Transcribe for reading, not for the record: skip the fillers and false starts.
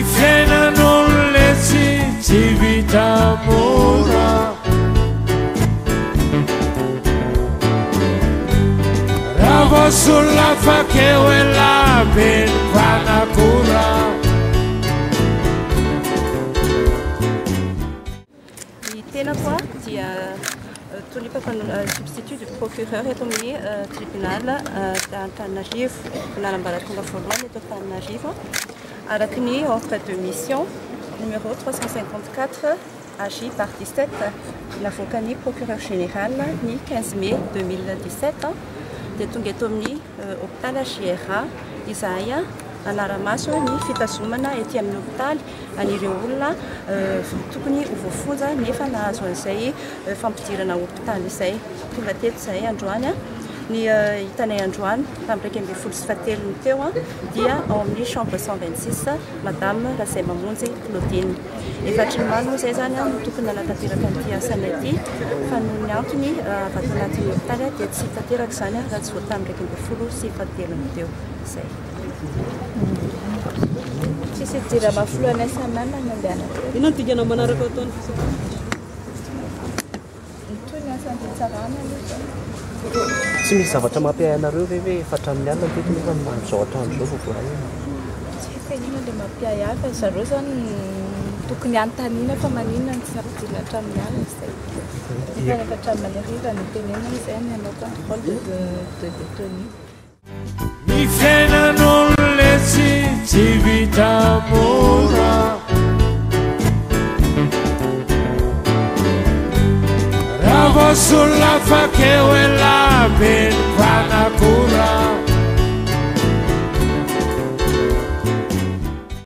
Ny fiainan'olona etsy tsy vita mora. Raha vao solafaka eo elah be ny mpanakora. Ny tenako dia tonia mpampanoa substitut du procureur eto amin'ny tribunal Antananarivo, tribunal ambaratonga voalohany eto Antananarivo, araka ny ordre de mission numéro 354 AJ barre 17 navoakan'ny procureur général ny 15 mai 2017 dia tonga eto amin'ny hôpital HJRA izahay hanara-maso ny fitazomana ety amin'ny hôpitaly an'ireo olona tokony ho voafonja nefa nahazo an'izay fampidirana hopitaly izay. Tonga teto izahay androany. Ny hitanay androany tamin'ny 11:15 teo dia ao amin'ny chambre 126 Madame Razaimamonjy Claudine. Efa hatry ny omaly moa izay izany no tokony nanatanteraka an'ity asanay ity fa noho ny antony avy ato anatin'ny hopitaly dia tsy tanteraka izany raha tsy vao tamin'ny 11:15 teo izay. Tsisy jirama filohan'ny SMM ny andehanana. Inona no dingana manaraka ataon'ny fitsarana? Mitohy ny asan'ny fitsarana aloha izao. Tsy misy zavatra mampiahy anareo ve hoe efa hatramin'ny alina ny teto nefa amin'izao atoandro izao vao voaray ianao? Tsy haiko hoe inona ilay mampiahy ahy fa zareo izany tokony hanontaniana fa maninona no tsy nampidirina hatramin'ny alina izay. Nefa efa hatramin'ny hariva no tenenina izay ny hanao contrôle de détenu. Ny fiainan'olona etsy tsy vita mora. Raha vao solafaka eo elah be ny.